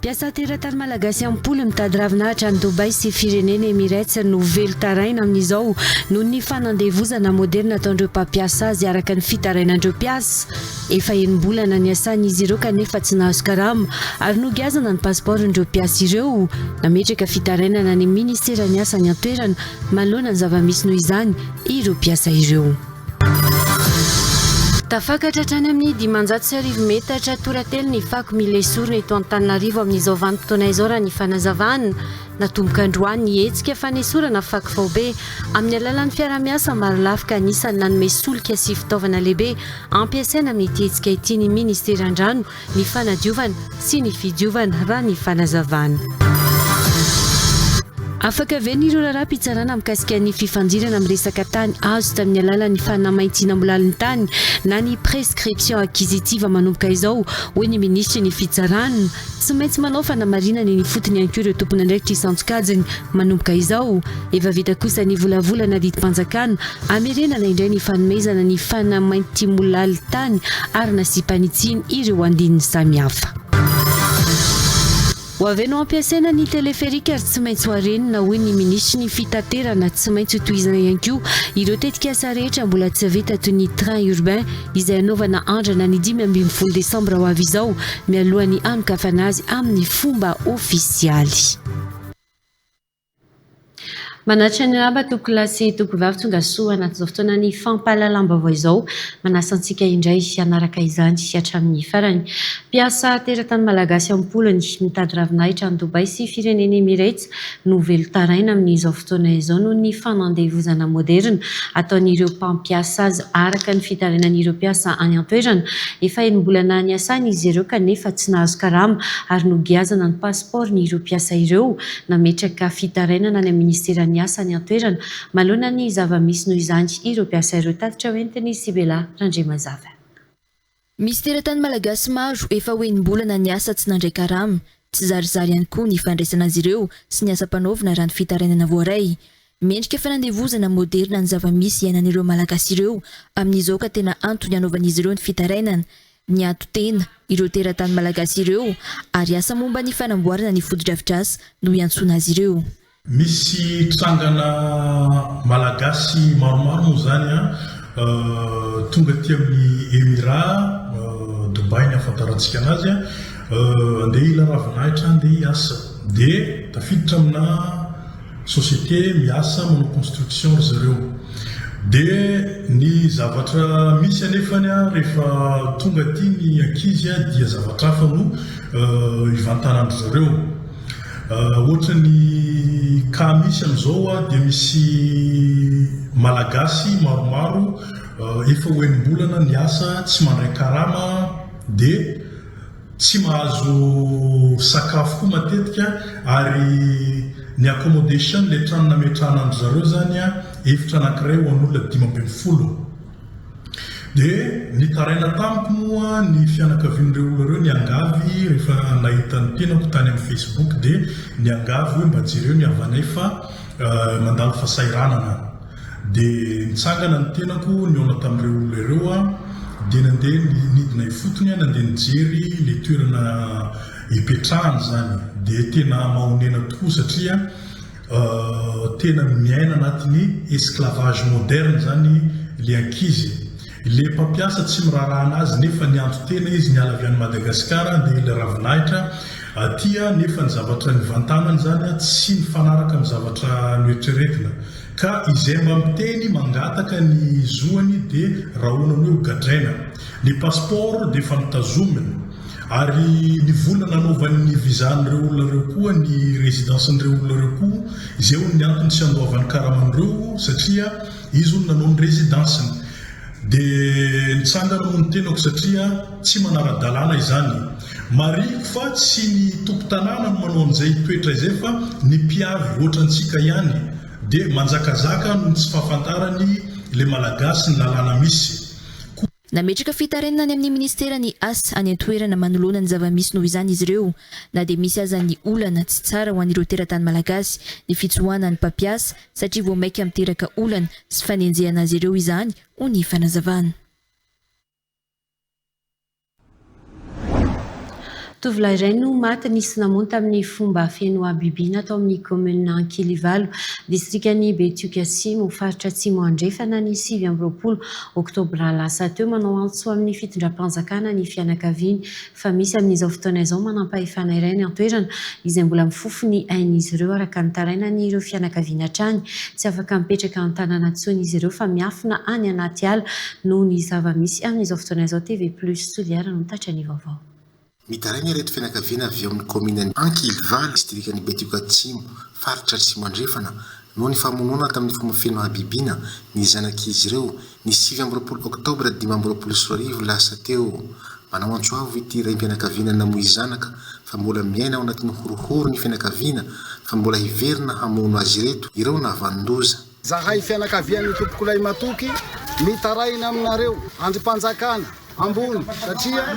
Mpiasa teratany malagasy am-polo mitady ravinahitra any Dubaï sy firenena Emirates no velon-taraina amin'izao noho ny fanandevozana moderina ataon'ireo mpampiasa azy araka ny fitarainan'ireo mpiasa. Efa enim-bolana niasan'izy ireo kanefa tsy nahazo karama ary nogiazana ny pasipaoron'ireo mpiasa ireo. Nametraka fitarainana ny minisiteran'ny asa any an-toerana manoloana ny zava-misy noho izany ireo mpiasa ireo. Tafakatra hatrany amin'ny 1500 metatra toratelo ny fako mila esorina eto Antananarivo amin'izao vanim-potoana izao raha ny fanazavana. Natomboka androany ny hetsika fanesorana fako faobe amin'ny alalan'ny fiaraha-miasa marolafy ka anisan'ny nanome solika sy fitaovana lehibe ampiasaina amin'ity hetsika ity ny ministeran-drano, ny fanadiovana sy ny fidiovana, raha ny fanazavana. Afaka ve ny ireo raharaham-pitsarana mikasika ny fifandirana amin'ny resaka tany azo tamin'ny alalan'ny fanamaintiana-molalin'ny tany na ny prescription acquisitive manomboka izao, hoy ny minisitry ny fitsarana? Tsy maintsy manao fanamarinana eny ifotony ihany koa ireo tompon'andraikitra isan-tsokajiny manomboka izao. Efa vita kosa ny volavolana didim-panjakana hamerenana indray ny fanomezana ny fanamaintimolaly tany ary nasiam-panitsiana ireo andininy samihafa. Ho avy eny ho ampiasaina ny teleferika ary tsy maintsy ho arenina, hoy ny minisitry ny fitaterana. Tsy maintsy hotohizana ihany koa ireo tetikasa rehetra mbola tsy vita toy ny train urbain izay hanaovana andrana ny 15 desambra ho avy izao, mialohan'ny hanokafana azy amin'ny fomba ofisialy. Manatrika ny arahaba tompokolahy sy tompokovavy tonga soa anatin'izao fotoanan'ny fampahalalam-baovao izao. Manasa antsika indray hanaraka izany hatramin'ny farany. Mpiasa teratany malagasy am-polony mitady ravinahitra any Dubaï sy firenena Emirates no velon-taraina amin'izao fotoana izao noho ny fanandevozana moderina ataon'ireo mpampiasa azy araka ny fitarainan'ireo mpiasa any an-toerana. Efa enim-bolana niasana izy ireo kanefa tsy nahazo karama ary nogiazana ny pasipaoron'ireo mpiasa ireo. Nametraka fitarainana any amin'ny minisiteran'ny asa any an-toerana manoloana ny zava-misy noho izany ireo mpiasa ireo. Tatitra hoentin'i Sibela Randriamazava. Misy teratany malagasy maro efa ho enim-bolana niasa tsy nandray karama. Tsy zarizary ihany koa ny fandraisana azy ireo sy ny asa ampanaovina raha ny fitarainana voaray. Mendrika fanandevozana moderina ny zava-misy iainan'ireo Malagasy ireo amin'izao ka tena antony hanaovan'izy ireo ny fitarainana. Niato tena ireo teratany malagasy ireo ary asa momba ny fanamboarana ny fotodrafitrasa no iantsoana azy ireo. Misy trangana Malagasy maromaro moa izany tonga aty amin'ny Emirats, Dubaï ny ahafantarantsika anazy, andeha hila ravinahitra, andeha hiasa. Dia tafiditra amina société miasa manao construction ry zareo. Dia ny zavatra misy anefany rehefa tonga aty ny ankizy dia zavatra hafa no ivantanan-dry zareo. Ohatra ny cas misy amin'izao dia misy Malagasy maromaro efa ho enim-bolana niasa tsy mandray karama dia tsy mahazo sakafo koa matetika ary ny accommodation ilay trano nametrahana an-dry zareo izany efitra anankiray ho an'olona 15. Dia nitaraina tamiko moa ny fianakavian'ireo olona ireo niangavy rehefa nahita ny tenako tany amin'ny Facebook dia niangavy hoe mba jereo ny havanay fa mandalo fahasahiranana. Dia nitsangana ny tenako nihaona tamin'ireo olona ireo aho dia nandeha nidina ifotony aho nandeha nijery ilay toerana ipetrahany izany dia tena mahonena tokoa satria Tena miaina anatin'ny esclavage moderne zany le ankizy. Le mpampiasa tsy miraharaha anazy nefa nianto-tena izy niala avy any Madagascar andeha hila ravinahitra aty nefa ny zavatra nivantanany zany tsy mifanaraka amin'ny zavatra noeritreretina. Ka izay mba miteny mangataka ny zoany de rahonany hoe ho gadraina. Le passeport de efa notazominy. Ary ny vola nanaovany ny visa-n'ireo olona ireo koa, ny résidence-n'ireo olona ireo koa, izay hono ny antony tsy andoavany karaman'ireo satria izy hono nanao ny résidence-ny. Dia nitsangana moa ny tenako satria tsy manara-dalàna izany. Marihiko fa tsy ny tompon-tanàna no manao an'izay toetra izay fa ny mpiavy ohatrantsika ihany dia manjakazaka noho ny tsy fahafantarany le Malagasy ny lalàna misy. Koa. Nametraka fitarainana any amin'ny minisiteran'ny Asa any an-toerana manoloana ny zava-misy noho izany izy ireo na dia misy aza ny olana tsy tsara ho an'ireo teratany malagasy ny fitsoahana ny mpampiasa satria vao maika miteraka olana sy fanenjehana azy ireo izany hoy ny fanazavana. Tovolahy iray no maty nisy namono tamin'ny fomba feno habibiana tao amin'ny kaominina Ankilivalo, distrikan'i Betioky Atsimo, faritra Atsimo Andrefana, ny 29 oktobra lasa teo. Manao antso amin'ny fitondram-panjakana ny fianakaviany fa misy amin'izao fotoana izao manampahefana iray any an-toerana izay mbola mifofo ny ain'izy ireo araka ny tarainan'ireo fianakaviana hatrany. Tsy afaka mipetraka an-tanàna intsony izy ireo fa miafina any anaty ala noho ny zava-misy amin'izao fotoana izao. TV Plus Toliara no mitatitra ny vaovao. Mitaraina ireto fianakaviana avy ao amin'ny kaominan'i Ankilivalo, distrikan'i Betioky Atsimo, faritra Atsimo Andrefana, noho ny famonoana tamin'ny fomba feno habibiana ny zanak'izy ireo, ny 29 oktobra 2025 lasa teo. Manao antso avo ity raim-pianakaviana namoy zanaka fa mbola miaina ao anatin'ny horohoro ny fianakaviana fa mbola hiverina hamono azy ireto ireo nahavanon-doza. Zahay fianakavian'ny Tompokolahy Matoky mitaraina aminareo andrimpanjakana ambony satria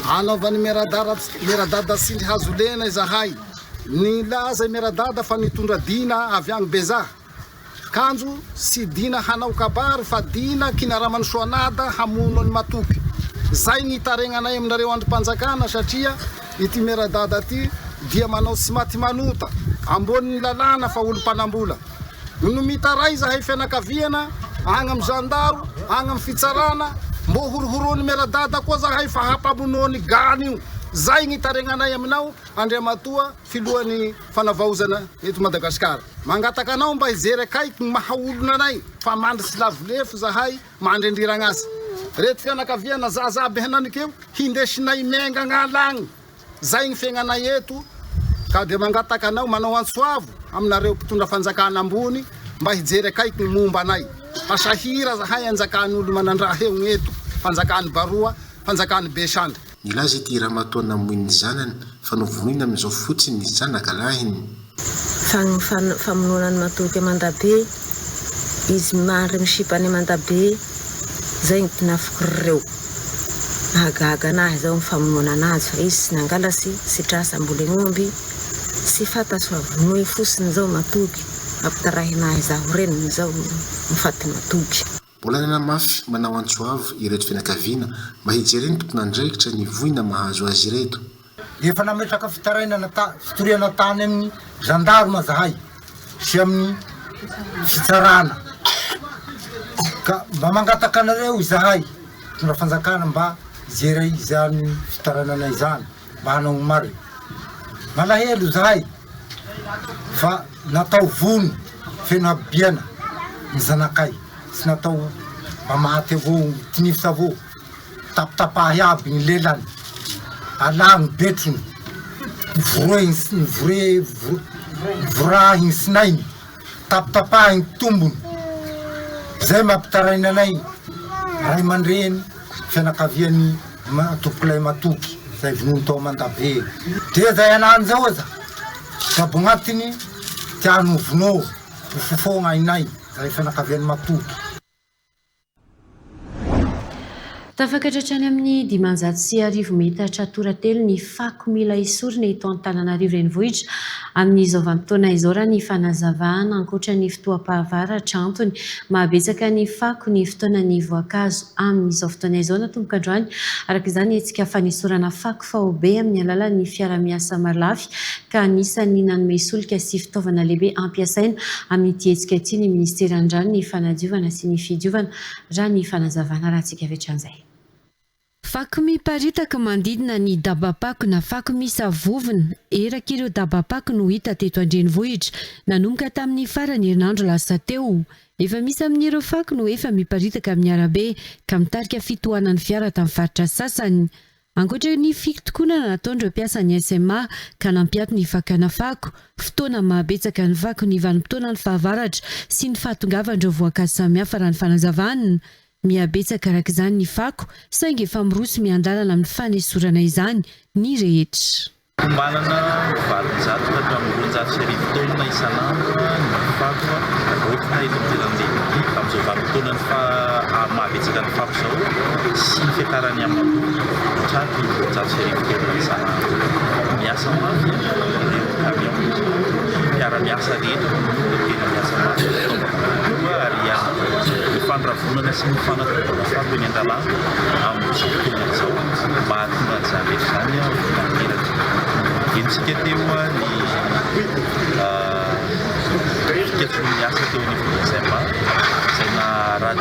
anaovan'i Miradada tsindry hazo lena izahay. Nilaza i Miradada fa nitondra dina avy agny Bezaha. Kanjo tsy dina hanao kabary fa dina kinaraman'i Soanada hamono an'i Matoky. Zay ny itaregnanay aminareo andrimpanjakana satria ity Miradada ty dia manao tsy maty manota, ambonin'ny lalàna fa olom-panambola. No mitaray zahay fianakaviana agny am zandaro agny am fitsarana mbô horohoroany miaradada koa zahay fa hampamonoany gana io zay gny itaregnanay aminao Andriamatoa filohany fanavaozana eto Madagasikara mangataka anao mba hijery akaiky gny maha olona anay fa mandry tsy lavo lefo zahay mandry andriragnasa reto fianakaviana zaza aby hananikeo hindesinay miainga agnala agny Zay ny fiaignanay eto ka dia mangataka anao manao antso avo aminareo mpitondra fanjakana ambony mba hijery akaiky ny momba anay fa sahira zahay anjakan'olo manandraha eo ny eto fanjakan'i Baroa fanjakan'i Besandry. Nilaza ity ramatoa namoy ny zanany fa novonoina amin'izao fotsiny ny zanakalahiny. Fa ny famonoana an'i Matoky Mandabe, izy mandry misipa any Mandabe, zay ny tinafiko reo. Mahagaga anahy zao ny famonoana anazy fa izy tsy nangalasy, tsy trasa ambolegn'omby, tsy fantatro fa vonoy fotsiny zao Matoky, mampitarahy anahy zaho reniny zao ny faty Matoky. Mbola nanamafy manao antso avo ireto fianakaviana mba hijeren'ny tompon'andraikitra ny voina mahazo azy ireto. Efa nametraka fitarainana fitoriana tany amin'ny zandarma zahay sy amin'ny fitsarana ka mba mangataka anareo izahay mpitondra fanjakana mba hijery izany fitarainana izany mba hanao ny marina. Malahelo izahay fa natao vono feno habibiana ny zanakay tsy natao mba maty avao tinifitra avao. Tapitapahy aby ny lelany, alà ny betrony, vorahy ny sinainy, tapitapahy ny tombony. Zay mampitaraina anay ray aman-dreny, fianakavian'i Tompokolahy Matoky zay vonoiny tao Mandabe. Dia zay anany zao aza gabo agnatiny tiany ho vono ho fofogna ainay zay fianakavian'i Matoky. Tafakatra hatrany amin'ny 1500 metatra toratelo ny fako mila esorina eto Antananarivo Renivohitra amin'izao vanim-potoana izao raha ny fanazavana. Ankoatra ny fotoam-pahavaratra, antony mahabetsaka ny fako ny fotoanan'ny voankazo amin'izao fotoana izao. Natomboka androany araka izany hetsika fanesorana fako faobe amin'ny alalan'ny fiara-miasa marolafy ka anisan'ny nanome solika sy fitaovana lehibe ampiasaina amin'ity hetsika ity ny minisiteran'ny rano, ny fanadiovana sy ny fidiovana, raha ny fanazavana arahantsika avy hatrany izay. Fako miparitaka manodidina ny dabam-pako na fako misavovona erak'ireo dabam-pako no hita teto an-drenivohitra nanomboka tamin'ny faran'ny herinandro lasa teo. Efa misy amin'ireo fako no efa miparitaka amin'ny arabe ka mitarika fitohanan'ny fiara tamin'ny faritra sasany. Ankoatra ny fitokonana nataon'ireo mpiasan'ny SMA ka nampiato ny fakana fako, fotoana mahabetsaka ny fako ny vanim-potoanan'ny fahavaratra sy ny fahatongavan'ireo voankazo samihafa raha ny fanazavana. Mihabetsaka araka izany ny fako, saingy efa miroso miandalana amin'ny fanesorana izany ny rehetra. Tombanana ho 800 ka hatramin'ny 1200 taonina isan'andro ny fako raofina eto amin'ity ranolehibe ity amin'izao vanim-potoanan'ny mahabetsaka ny fako izao sy ny fiakaran'ny hamaroana hatraty 1200 taonina isan'andro. Miasa mafy ireo camion, mpiara-miasa rehetra moa no tena miasa mafy fitaovana koa ary ihany koa ny fandravonana sy ny fanatombana fako eny an-dalàna amin'izao fotoana izao mba hahatonga an'izany rehetra izany ho tanteraka. Henontsika teo ny fikatsoan'ny asa teo anivon'ny SMA izay na raha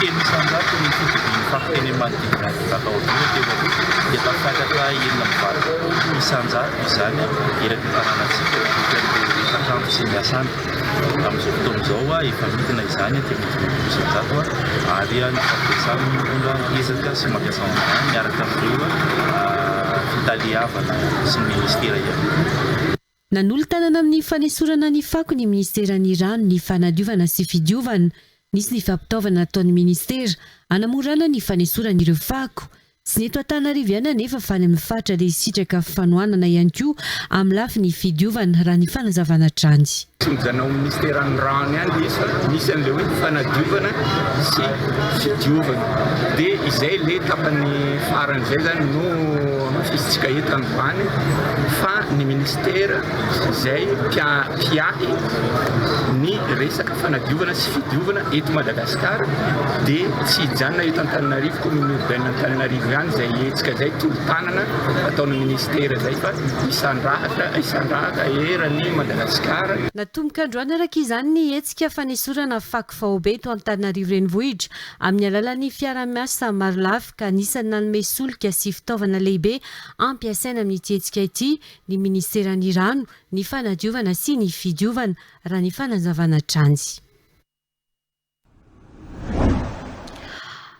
3% ny fitobian'ny fako teny amin'ny manodidina ny Ankaovola teo aloha dia tafakatra 86% izany eraky ny tanànantsika vokatry ny efatr'andro tsy niasana. Amin'izao fotoana izao efa midina izany aty amin'ny 50% ary ny fampiasana mitondra ezaka sy mampiasa engin miaraka amin'ireo fitaleavana sy ny minisitera ihany koa. Nanolo-tanana amin'ny fanesorana ny fako ny minisiteran'ny Rano, ny Fanadiovana sy Fidiovana. Nisy ny fampitaovana nataon'ny minisitera hanamorana ny fanesorana ireo fako. Tsy ny eto Antananarivo ihany anefa fa any amin'ny faritra dia hisitraka fanohanana ihany koa amin'ny lafiny fidiovana, raha ny fanazavana hatrany. Tsy mijanona ho minisiteran'ny rano ihany ilay izy fa misy an'ilay hoe fanadiovana sy fidiovana. Dia izay ilay tapany farany izay izany no hamafisintsika eto androany fa ny minisitera izay mpiahy ny resaka fanadiovana sy fidiovana eto Madagasikara dia tsy hijanona eto Antananarivo, commune urbaine Antananarivo ihany izay hetsika izay, tolo-tanana ataon'ny ministera izay fa hisandrahaka hisandrahaka eran'i Madagasikara. Natomboka androany araka izany ny hetsika fanesorana fako faobe eto Antananarivo Renivohitra amin'ny alalan'ny fiaraha-miasa marolafy ka anisan'ny nanome solika sy fitaovana lehibe ampiasaina amin'ity hetsika ity ny ministeran'ny rano, ny fanadiovana sy ny fidiovana, raha ny fanazavana hatrany.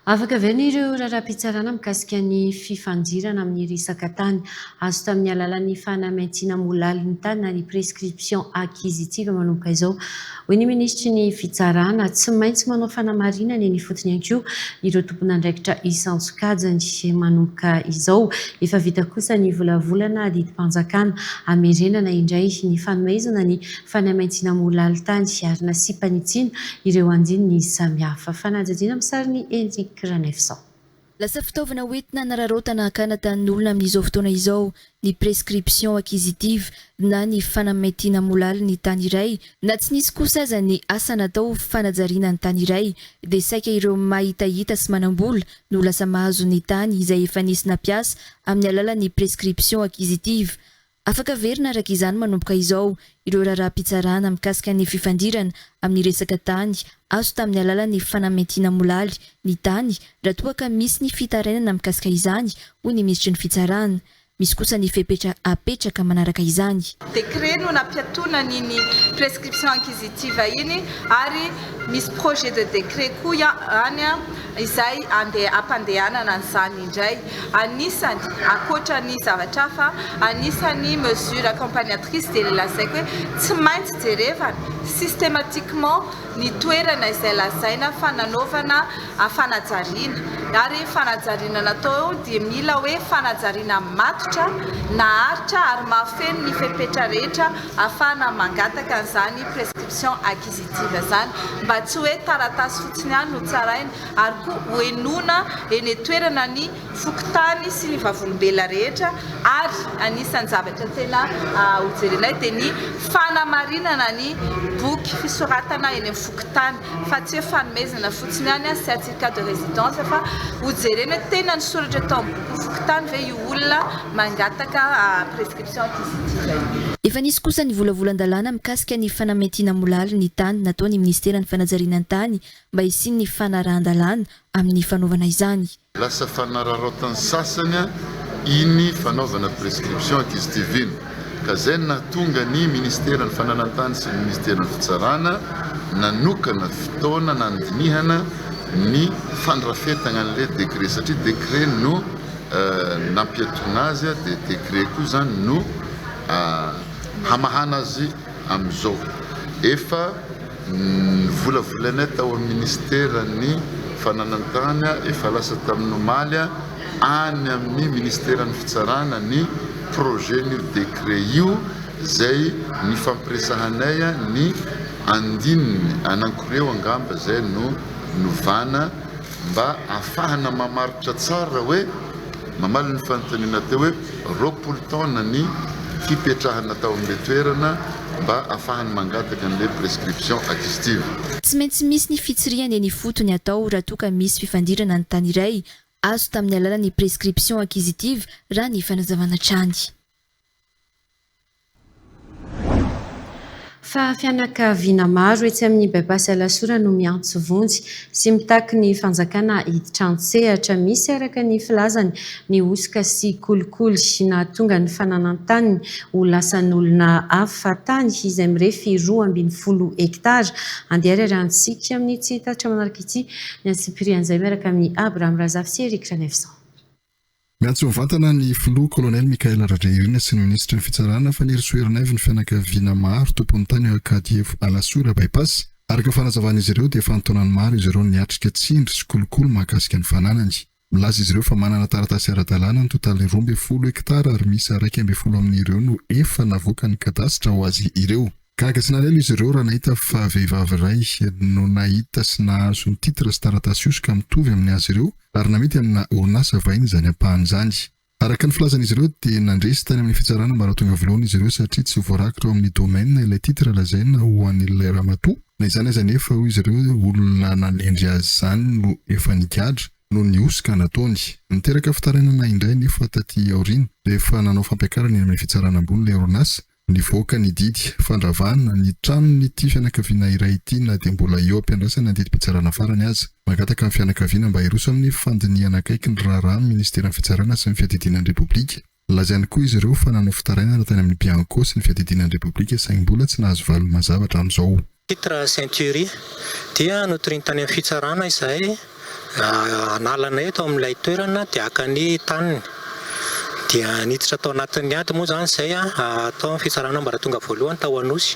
Afaka avy any ireo raharaham-pitsarana mikasika ny fifandirana amin'ny resaka tany azo tamin'ny alalan'ny fanamaintiana molaly ny tany na ny prescription acquisitive manomboka izao, hoy ny minisitry ny Fitsarana. Tsy maintsy manao fanamarinana eny ifotony ihany koa ireo tompon'andraikitra isan-tsokajiny manomboka izao. Efa vita kosa ny volavolana didim-panjakana hamerenana indray ny fanomezana ny fanamaintiana molaly tany ary nasiam-panitsiana ireo andininy samihafa. Fanadihadiana amin'ny sarin'i Henrique Ranefson. Lasa fitaovana hoentina hanararaotana hakana tanin'olona amin'izao fotoana izao ny prescription acquisitive na ny fanamaintiana molaly ny tany iray. Na tsy nisy kosa aza ny asa natao ho fanajariana ny tany iray dia saika ireo mahitahita sy manam-bola no lasa mahazo ny tany izay efa nisy nampiasa amin'ny alalan'ny prescription acquisitive. Afaka averina araka izany manomboka izao ireo raharaham-pitsarana mikasika ny fifandirana amin'ny resaka tany azo tamin'ny alalan'ny fanamaintiana molaly ny tany raha toa ka misy ny fitarainana mikasika izany, hoy ny minisitry ny Fitsarana. Misy kosa ny fepetra apetraka manaraka izany. Décret no nampiatoana an'iny prescription inquisitive iny ary misy projet de décret koa any izay andeha hampandehanana an'izany indray. Anisany, ankoatra ny zavatra hafa, anisan'ny mesure accompagnatrice dia ilay lazaiko hoe tsy maintsy jerevana systématiquement ny toerana izay lazaina fa nanaovana fanajariana. Ary fanajariana natao eo dia mila hoe fanajariana matotra, naharitra ary mahafeno ny fepetra rehetra ahafahana mangataka an'izany prescription acquisitive izany. Mba tsy hoe taratasy fotsiny ihany no tsaraina ary koa hohenoina eny an-toerana ny fokontany sy ny vavolombelona rehetra ary anisan'ny zavatra tena hojerenay dia ny fanamarinana ny boky fisoratana eny amin'ny fokontany fa tsy hoe fanomezana fotsiny ihany certificat de résidence fa hojerena hoe tena nisoratra tao amin'ny boky fokontany ve io olona mangataka prescription acquisitive io. Efa nisy kosa ny volavolan-dalàna mikasika ny fanamaintiana molaly ny tany nataon'ny minisiteran'ny fanajariana ny tany mba hisian'ny fanarahan-dalàna amin'ny fanaovana izany. Lasa fanararaotan'ny sasany iny fanaovana prescription acquisitive iny ka izay no nahatonga ny ministeran'ny fananan-tany sy ny ministeran'ny fitsarana nanokana fotoana nandinihana ny fandrafetagna an'ilay décret satria décret no nampiatoana azy dia décret koa izany no hamahana azy amin'izao. Efa novolavolainay tao amin'ny ministeran'ny fananan-tany, efa lasa tamin'ny omaly any amin'ny Ministeran'ny Fitsarana ny projet-n'io décret io izay nifampiresahanay ny andininy anankiroa eo angamba izay no novana mba ahafahana mamaritra tsara hoe mamaly ny fanontaniana teo hoe 20 taona ny fipetrahana tao amin'ilay toerana mba ahafahany mangataka an'ilay prescription acquisitive. Tsy maintsy misy ny fitsirihana eny ifotony atao raha toa ka misy fifandirana ny tany iray azo tamin'ny alalan'ny prescription acquisitive raha ny fanazavana hatrany. Fa fianakaviana maro etsy amin'ny By-pass Alasora no miantso vonjy sy mitaky ny fanjakana hiditra an-tsehatra. Misy araka ny filazany ny hosoka sy kolikoly nahatonga ny fananan-taniny ho lasan'olona hafa tany izay mirefy 12 hektara. Andeha ary arahantsika amin'ity tatitra manaraka ity ny antsipirian'izay miaraka amin'i Abraham Razafy sy Eric Ranefson. Miantso mivantana ny filoha Kolonely Michaël Randrianirina sy ny minisitry ny Fitsarana Fanirisoa Ernaivo ny fianakaviana maro tompon'ny tany ao Ankadievo Alasora By-pass. Araka ny fanazavan'izy ireo dia efa an-taonany maro izy ireo no niatrika tsindry sy kolikoly mahakasika ny fananany. Milaza izy ireo fa manana taratasy ara-dalàna ny totaly 12 hektara ary miisa 11 amin'ireo no efa navoakan'ny kadasitra ho azy ireo. Gaga sy nalahelo izy ireo raha nahita fa vehivavy iray no nahita sy nahazo ny titre sy taratasy hosoka mitovy amin'ny azy ireo ary namidy amina orinasa vahiny izany ampahany izany. Araka ny filazan'izy ireo dia nandresy tany amin'ny fitsarana ambaratonga voalohany izy ireo satria tsy voarakitra ao amin'ny domaine ilay titre lazaina ho an'ilay ramatoa. Na izany aza anefa hoy izy ireo olona nanendry azy izany no efa nigadra noho ny hosoka nataony. Niteraka fitarainana indray anefa taty aoriana rehefa nanao fampiakarana eny amin'ny fitsarana ambony ilay orinasa Nivoaka ny didy fandravana ny tranon'ity fianakaviana iray ity na dia mbola eo am-piandrasana ny didim-pitsarana farany aza. Mangataka ny fianakaviana mba hiroso amin'ny fandinihana akaiky ny raharaha ny Ministeran'ny Fitsarana sy ny Fiadidiana ny Repoblika. Nilaza ihany koa izy ireo fa nanao fitarainana tany amin'ny Bianco sy ny Fiadidiana ny Repoblika saingy mbola tsy nahazo valiny mazava hatramin'izao. Titre Century dia notoriany tany amin'ny fitsarana izahay hanala anay eto amin'ilay toerana dia haka ny taniny. Dia niditra tao anatin'ny ady moa izany izay tao amin'ny fitsarana ambaratonga voalohany tao Anosy.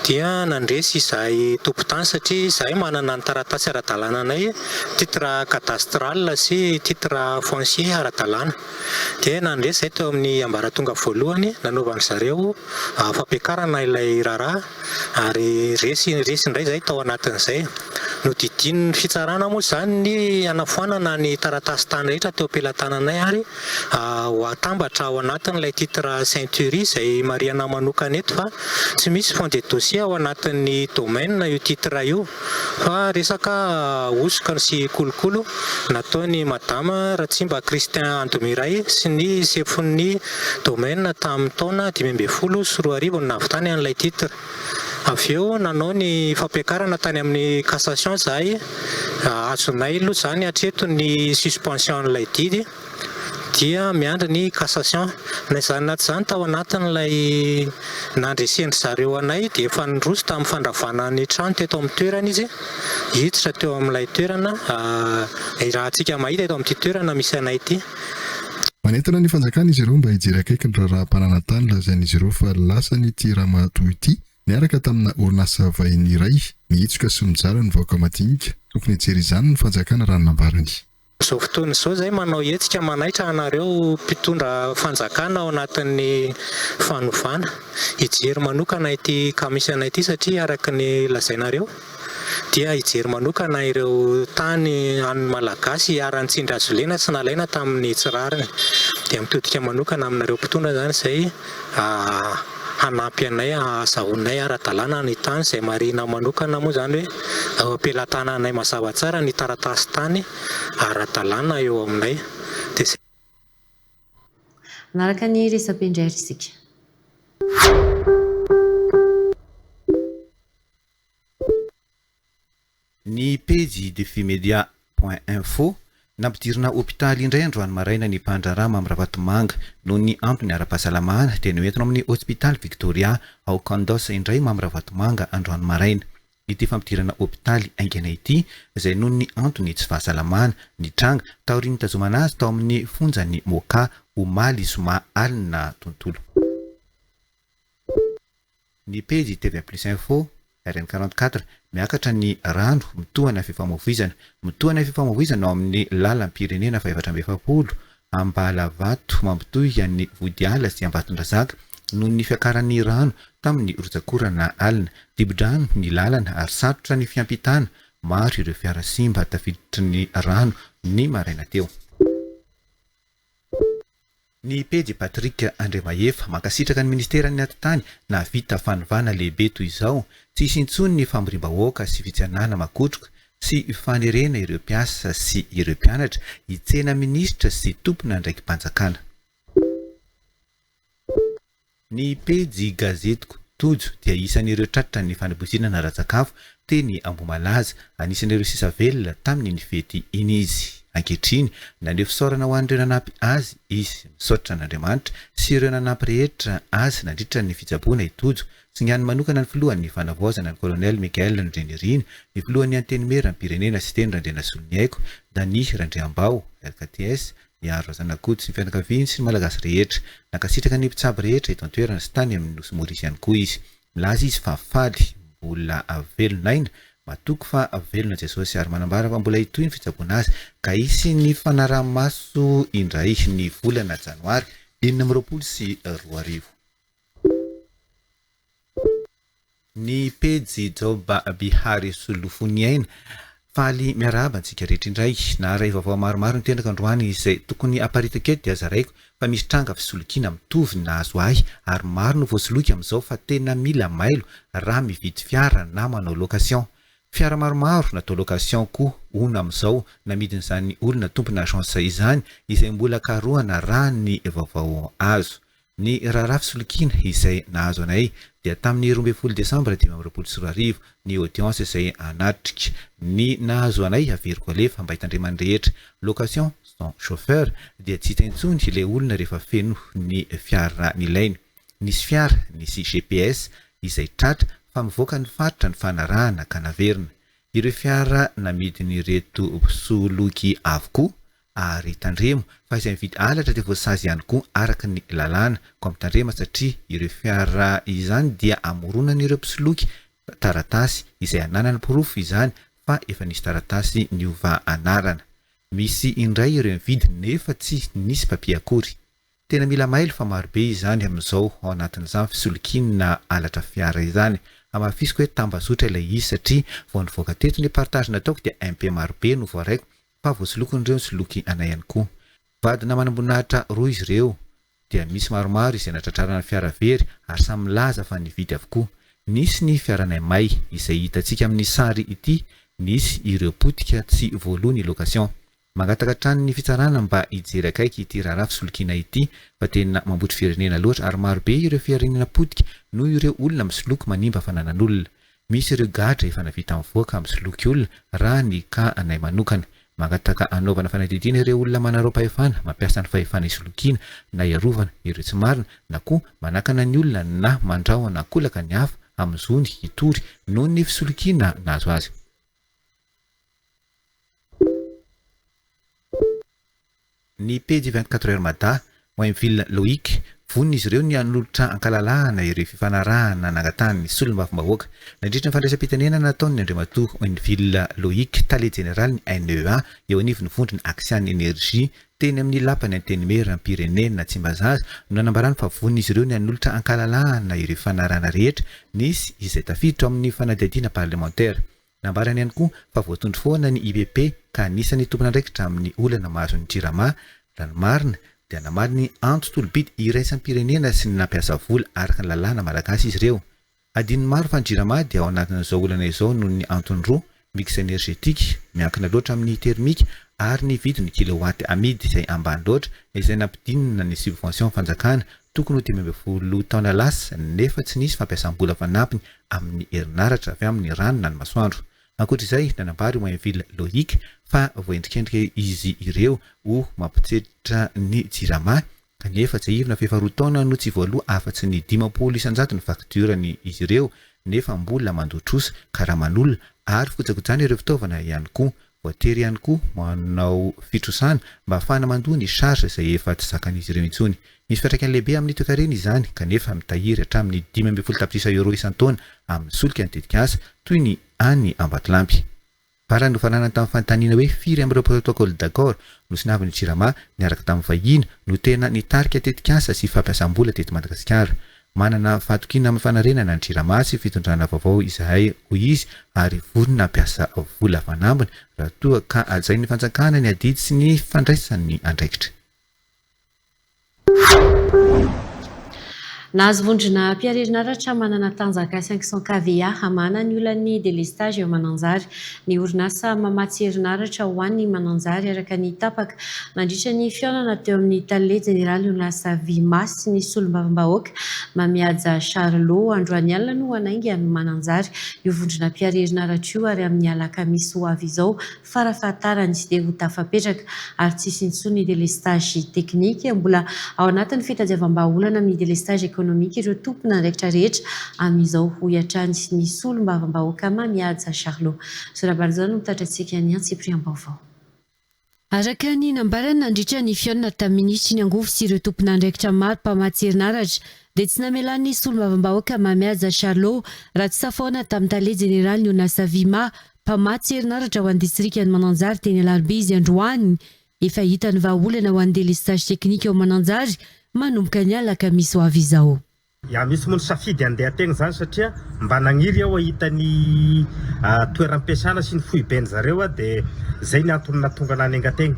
Dia nandresy izahay tompon-tany satria izahay manana ny taratasy ara-dalàna anay, titre cadastral sy titre foncier ara-dalàna. Dia nandresy izahay teo amin'ny ambaratonga voalohany nanaovan-dry zareo fampiakarana ilay raharaha. Ary resy resy indray izahay tao anatin'izay. Nodidian'ny fitsarana moa izany ny hanafoanana ny taratasin-tany rehetra teo am-pelatananay ary ho atambatra ao anatin'ilay titre ceinture izay marihana manokana eto fa tsy misy fond de dossier ao anatin'ny domaine io titre io fa resaka hosoka sy kolokolo nataon'i Madama Ratsimba Christin Andomiray sy ny sefon'ny domaine tamin'ny taona 2015 no nahavitany an'ilay titre. Avy eo nanao ny fampiakarana tany amin'ny cassation izahay, azonay aloha izany hatreto ny suspension an'ilay didy dia miandry ny cassation. Na izany na tsy izany tao anatin'ilay nandresen-dry zareo anay dia efa niroso tamin'ny fandravana ny trano teto amin'ny toerana izy, hiditra teo amin'ilay toerana irahantsika mahita eto amin'ity toerana misy anay ity. Manentana ny fanjakana izy ireo mba hijery akaiky ny raharaham-pananan-tany lazain'izy ireo fa lasan'ity ramatoa ity niaraka tamina orinasa vahiny iray mihitsoka sy mijara ny vahoaka madinika. Tokony hijery izany ny fanjakana raha ny nambarany. Izao fotoana izao izahay manao hetsika manaitra anareo mpitondra fanjakana ao anatin'ny fanovana hijery manokana ity cas misy anay ity satria araka ny lazainareo dia hijery manokana ireo tany an'ny Malagasy iharan'ny tsindry hazo lena sy nalaina tamin'ny tsy rariny. Dia mitodika manokana aminareo mpitondra izany izay hanampy anay hahazahoanay ara-dalàna ny tany izay marihina manokana moa izany hoe eo am-pelatananay mazava tsara ny taratasy tany ara-dalàna eo aminay. Dia izay. Manaraka ny resabe indray ary isika. Ny pejy defimedia point info, Nampidirina hopitaly indray androany maraina ny mpandraharaha Mamy Ravatomanga noho ny antony ara-pahasalamana dia noentina ao amin'ny hopitaly Victoria ao Candos indray Mamy Ravatomanga androany maraina. Ity fampidirana hopitaly haingana ity izay noho ny antony tsy fahasalamana nitranga taorian'ny nitazomana azy tao amin'ny fonjan'i Moka omaly zoma alina tontolo. Ny pejy TV Plus Info. RN 44, Miakatra ny rano, mitohana fifamoivoizana. Mitohana fifamoivoizana ao amin'ny lalam-pirenena faha-44, Ambalavato, mampitohy an'i Vodiala sy Ambatondrazaka, noho ny fiakaran'ny rano tamin'ny rotsak'orana alina. Dibo-drano ny lalana ary sarotra ny fiampitana, maro ireo fiara simba tafiditry ny rano ny maraina teo. Ny pejy Patrick Andriamahefa, mankasitraka ny ministeran'ny atitany nahavita fanovana lehibe toy izao, tsy hisy intsony ny famoriam-bahoaka sy fitsenana makotroka sy fanerena ireo mpiasa sy ireo mpianatra hitsena minisitra sy tompon'andraiki-panjakana. Ny pejy Gazetiko, Tojo dia isan'ireo tratran'ny fanabozonana ara-tsakafo teny Ambohimalaza. Anisan'ireo sisa velona tamin'iny fety iny izy. Ankehitriny, naneho fisaorana ho an'ireo nanampy azy izy. Misaotra an'Andriamanitra sy ireo nanampy rehetra azy nandritra ny fitsaboana i Tojo. Singaniny manokana ny filohan'ny Fanavaozana, ny Kolonely Michael Randrianirina, ny filohan'ny Antenimierampirenena Siteny Randrianasoloniaiko, Dany Randriambao, RKTS, Niaro Razanakoto sy ny fianakaviany sy ny Malagasy rehetra. Nankasitraka ny mpitsabo rehetra eto an-toerana sy tany amin'ny Nosy Maurice ihany koa izy. Milaza izy fa faly mbola velon'aina, matoky fa velona Jesosy ary manambara fa mbola hitohy ny fitsaboana azy ka hisy ny fanaraha-maso indray ny volana janoary 2026. Ny pejy Joba Bihary Solofoniaina. Faly miarahaba antsika rehetra indray. Naharay vaovao maromaro ny tenako androany izay tokony aparitaka eto dia zaraiko fa misy tranga fisolokiana mitovy ny nahazo ahy ary maro no voasoloky amin'izao fa tena mila mailo raha mividy fiara na manao location. Fiara maromaro natao location koa hono amin'izao namidin'izany olona tompona agence izany izay mbola karohana raha ny vaovao azo. Ny raharaha fisolokiana izay nahazo anay dia tamin'ny 12 desambra 2025 ny audience izay hanatrika. Ny nahazo anay averiko alefa mba hitandreman'ny rehetra. Location sans chauffeur dia tsy hita intsony ilay olona rehefa feno ny fiara nilainy. Nisy fiara nisy GPS izay tratra fa mivoaka ny faritra ny fanarahana ka naverina. Ireo fiara namidin'ireto mpisoloky avokoa Ary tandremo fa izay mividy halatra dia voasazy ihany koa araka ny lalàna, koa mitandrema satria ireo fiara izany dia amoronan'ireo mpisoloky taratasy izay ananany porofo izany fa efa nisy taratasy niova anarana. Misy indray ireo mividy nefa tsy nisy papier akory. Tena mila mailo fa marobe izany amin'izao ao anatin'izany fisolokiana halatra fiara izany. Hamafisiko hoe tambazotra ilay izy satria vao nivoaka teto ny partage nataoko dia MP marobe no voaraiko fa voasolokin'ireo nisoloky anay ihany koa. Vadina manamboninahitra roa izy ireo dia misy maromaro izay natratrarana fiara very ary samy milaza fa nividy avokoa. Nisy ny fiaranay may izay hitantsika amin'ny sary ity, nisy ireo potika tsy voaloa ny location. Mangataka hatrany ny fitsarana mba hijery akaiky ity raharaha fisolokiana ity fa tena mambotry firenena loatra ary maro be ireo firenena potika noho ireo olona misoloky manimba fananan'olona. Misy ireo gadra efa navita mivoaka misoloky olona raha ny cas anay manokana. Mangataka hanaovana fanadihadiana ireo olona manarao-pahefana mampiasa ny fahefana hisolokiana na hiarovana ireo tsy marina na koa manakana ny olona na mandrahona ankolaka ny hafa amin'ny zony hitory noho ny fisolokiana nahazo azy. Ny pejy 24 heures Mada, Moinville Loïc, vonona izy ireo ny hanolotra ankalalahana ireo fifanarahana nangatahan'ny solombavambahoaka. Nandritra ny fandraisam-pitenenana nataon'ny Andriamatoa Moinville Loïc, tale jeneralin'ny NEA eo anivon'ny vondrona Axian Energie teny amin'ny lapan'ny Antenimierampirenena Tsimbazaza no nanambarany fa vonona izy ireo ny hanolotra ankalalahana ireo fifanarahana rehetra nisy izay tafiditra ao amin'ny fanadihadiana parlemantera. Nambarany ihany koa fa voatondro foana ny IPP ka anisan'ny tompon'andraikitra amin'ny olana mahazo ny Jirama. Raha ny marina dia namaly ny antso tolo-bidy iraisam-pirenena sy ny nampiasa vola araka ny lalàna malagasy izy ireo. Adinon'ny maro fa ny Jirama dia ao anatin'izao olana izao noho ny antony roa, mix énergétique, miankina loatra amin'ny thermique, ary ny vidin'ny kilowatt amidy izay ambany loatra izay nampidinina ny subvention fanjakana tokony ho 15 taona lasa nefa tsy nisy fampiasam-bola fanampiny amin'ny herinaratra avy amin'ny rano na ny masoandro. Ankoatra izay, nanambara i Moinville Loïc fa voaendrikendrika izy ireo ho mampitsetra ny Jirama, kanefa tsiahivina fa efa roa taona no tsy voaloa afa-tsy ny 50 isan-jaton'ny faktiorany izy ireo nefa mbola mandoa trosa, karaman'olona ary fikojakojana ireo fitaovana ihany koa. Voatery ihany koa manao fitrosana mba hahafahana mandoa ny charge izay efa tsy zakan'izy ireo intsony. Misy fiantraikany lehibe amin'ny toekarena izany, kanefa mitahiry hatramin'ny 15 tapitrisa euros isan-taona amin'ny solika ny tetikasa, toy ny any Ambatolampy. Farany nofaranany tamin'ny fanontaniana hoe firy amin'ireo protocole d'accord nosoniavin'ny Jirama niaraka tamin'ny vahiny no tena nitarika tetikasa sy fampiasam-bola teto Madagasikara. Manana fahatokiana amin'ny fanarenana ny Jirama sy fitondrana vaovao izahay hoy izy ary vonona hampiasa vola fanambiny raha toa ka hajain'ny fanjakana ny adidy sy ny fandraisany andraikitra. Nahazo vondrona mpiary herinaratra manana tanjaka 500 kVA hamahana ny olan'ny delestazy eo Mananjary ny orinasa mamatsy herinaratra ho an'i Mananjary araka ny tapaka nandritra ny fihaonana teo amin'ny tale jeneraly orinasa Vima sy ny solombavambahoaka Mamihaja Charlot. Androany alina no hanainga an'i Mananjary io vondrona mpiary herinaratra io ary amin'ny alakamisy ho avy izao farafahatarany dia ho tafapetraka ary tsy hisy intsony ny délestage technique. Mbola ao anatin'ny fitadiavam-bahaolana amin'ny délestage économique ireo tompon'andraikitra rehetra amin'izao, hoy hatrany ny solombavambahoaka Mamihaja Charlot. Zorabarizao no mitatra antsika ny antsipiriam-baovao. Araka ny nambarany nandritra ny fihaonana tamin'ny minisitry ny angovo sy ireo tompon'andraikitra maro mpamatsy herinaratra dia tsy namelan'ny solombavambahoaka Mamihaja Charlot raha tsy tafahaona tamin'ny tale jeneralin'ny orinasa Vima Mpamatsy herinaratra ho an'ny distrikan'i Mananjary teny Alarobia izy androany. Efa hita ny vahaolana ho an'ny délestage technique ao Mananjary manomboka ny alakamisy ho avy izao. Ya misy moa ny safidy handeha tegna zany satria mba nagniry aho hahita ny toeram-piasana sy ny foiben zareo aho de zay ny antony nahatonga anah nianga tegna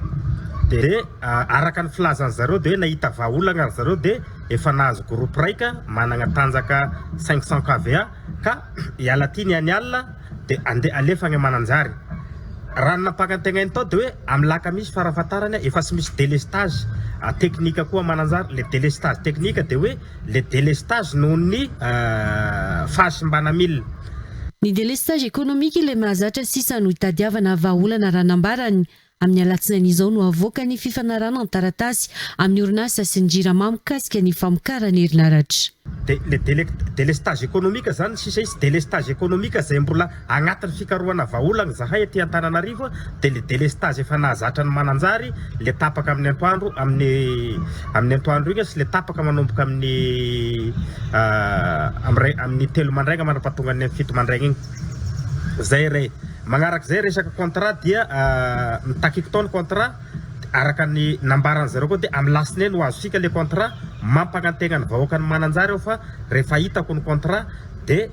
de araka ny filazan zareo de hoe nahita vahaolagna ry zareo de efa nahazo groupe raika managna tanjaka 500 kva ka hiala aty ny any alina dia andeha alefa agny Mananjary. Raha ny nampakantegnainy tao dia hoe amin'ny lakamisy farafahatarany efa tsy misy délestage technique koa Mananjary, le délestage technique dia hoe le délestage noho ny fahasimbana mila. Ny délestage économique ilay mahazatra sisa no itadiavana vahaolana raha nambarany. Amin'ny alatsinainy izao no havoaka ny fifanarahana an-taratasy amin'ny orinasa sy ny Jirama mikasika ny famokarana herinaratra. Dia le délestage économique zany sisa izy, délestage économique zay mbola agnatin'ny fikarohana vahaolagna zahay aty Antananarivo dia le délestage efa nahazatra ny Mananjary, le tapaka amin'ny antoandro amin'ny amin'ny antoandro igny sy le tapaka manomboka amin'ny amin'ny amin'ny telo mandraigna mandrapahatongan'ny amin'ny fito mandraigna igny. Zay re. Magnarak'izay resaka contrat dia mitakiky tao ny contrat araka ny nambaran'ny zareo koa dia amin'ny lasineny ho azontsika le contrat, mampagnantegna ny vahoakan'i Mananjary aho fa rehefa hitako ny contrat dia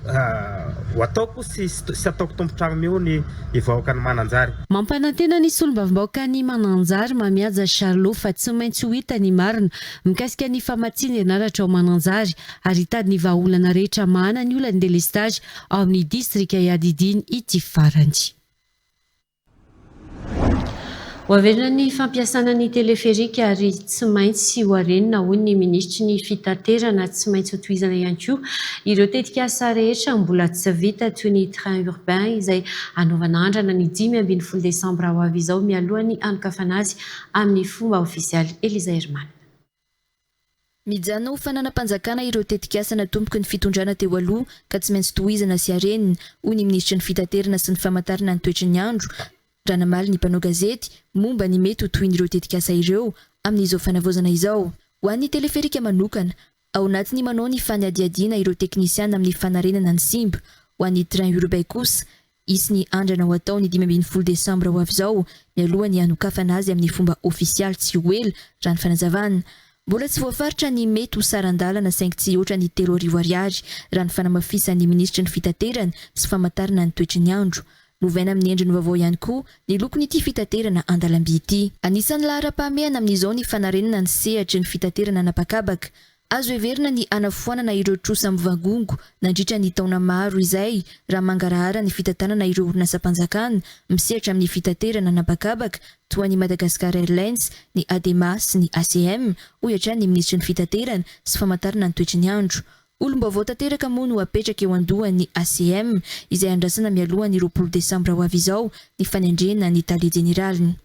ho ataoko sy sy ataoko tompon-tragno mihoa ny vahoakan'i Mananjary. Mampanantena ny solombavambahoakan'i Mananjary Mamihaja Charlot fa tsy maintsy ho hita ny marina mikasika ny famatsiana herinaratra ao Mananjary ary hitady ny vahaolana rehetra hamahana ny olan'ny delestazy ao amin'ny distrika iadidiany ity farany. Ho averina ny fampiasana ny teleferika ary tsy maintsy ho arenina hoy ny minisitry ny fitaterana. Tsy maintsy hotohizana ihany koa ireo tetikasa rehetra mbola tsy vita toy ny train urbain izay hanaovana andrana ny 15 desambra ho avy izao mialohan'ny hanokafana azy amin'ny fomba ofisialy. Eliza Herman. Mijanona ho fananam-panjakana ireo tetikasa natomboky ny fitondrana teo aloha ka tsy maintsy tohizana sy harenina, hoy ny minisitry ny Fitaterana sy ny famantarana ny toetry ny andro, raha namaly ny mpanao gazety momba ny mety ho tohin'ireo tetikasa ireo amin'izao fanavaozana izao. Ho an'ny teleferika manokana, ao anatin'ny manao ny fanadihadiana ireo teknisiana amin'ny fanarenana ny simba. Ho an'ny train urbain kosa, Hisy ny andrana ho atao ny 15 desambra ho avy izao, mialoha ny hanokafana azy amin'ny fomba ofisialy tsy ho ela, raha ny fanazavana. Mbola tsy voafaritra ny mety ho saran-dalana saingy tsy hihoatra ny 3000 ariary, raha ny fanamafisan'ny minisitry ny Fitaterana sy famantarana ny toetry ny andro. Novaina amin'ny endriny vaovao ihany koa ny lokon'ity fitaterana an-dalamby ity. Anisan'ny laharam-pahamehana amin'izao ny fanarenana ny sehatry ny fitaterana an'habakabaka. Azo heverina ny hanafoanana ireo trosa mivangongo nandritra ny taona maro izay raha mangarahara ny fitantanana ireo orinasam-panjakana misehatra amin'ny fitaterana an'habakabaka toa ny Madagascar Airlines, ny Adema sy ny ACM, hoy hatrany ny minisitry ny Fitaterana sy famantarana ny toetry ny andro. Olom-baovao tanteraka moa no hapetraka eo an-dohan'ny ACM izay andrasana mialohan'ny 20 desambra ho avy izao ny fanendrena ny tale jeneraliny.